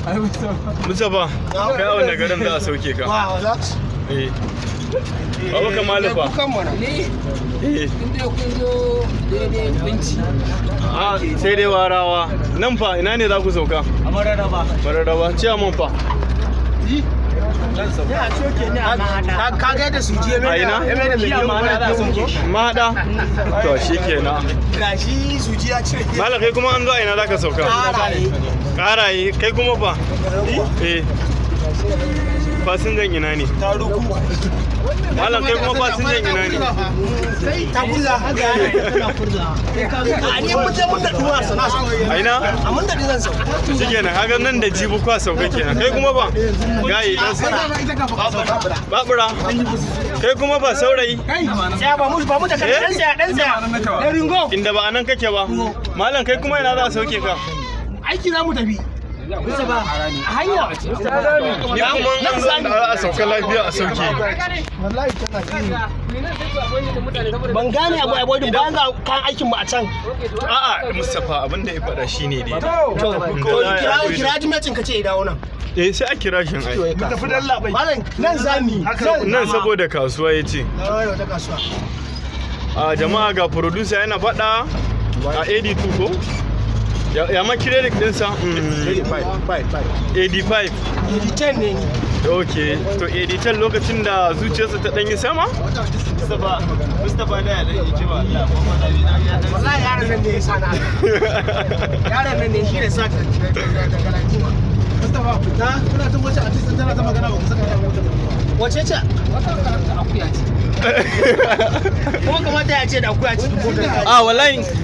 Mustapha, kai a wanne garin za a sauke ka? Wa relax. Eh. Baba Kamalu fa? Kukan mana. Ni Eh. in dai kun zo daidai Binci. A sai dai Warawa. Nan fa, ina ne za ku sauka? A Mararaba. Mararaba. Ciyaman fa? Ka ga yadda su ji A ina? ya mai da Shi a Mahaɗa za a sauke shi. Mahaɗa? To shikenan. Gashi su ji ya cire. Malam, kai kuma an zo a ina za ka sauka? Karaye. Karaye, kai kuma fa? Eh. Fasinjan ina ne? Taruku. Malam, kai kuma fasinjan ina ne? Ta kulla. A ni mun je mun da duwa sana. A ina? A mun da zan sauka. To shikenan, kaga nan da jibi kwa sauka kenan. Kai kuma ba? Gayi dan Babura. Kai kuma ba, saurayi? Tsaya, ba mu da kan Eh? dan tsaya, dan tsaya. Ringo. Inda ba anan kake ba. Malam, kai kuma ina za a sauke ka? Aiki za mu tafi. A hanya. Ni kuma an zo da za a sauka lafiya a sauke. Ban gane abu a wadin bayan ga kayan aikin mu a can. A'a, Mustapha, abin da ya faɗa shine dai. To, kira kira jimacin ka ce ya dawo nan. Eh, sai a kira shi ai. Tafi dan labai. Malam, nan zami. Nan saboda kasuwa ya ce. Wata kasuwa. A jama'a, ga producer yana faɗa a AD2 ko? Ya ma credit ɗinsa? AD5. 10 ne ni. Ok, to AD10 lokacin da zuciyarsa ta ɗanyi sama? Mustapha, Mustapha da ya dan yi cewa Allah kuma na bi na ya dan Wallahi yaron nan ne ya sa na. Yaron nan ne shi ne sa ta da. Mustapha, kuna jin wacce artist tana ta magana ba ku saka ta mota ba. Wace ce? Wata akuya ce. Kuma kamata ya ce da akuya ce. A wallahi.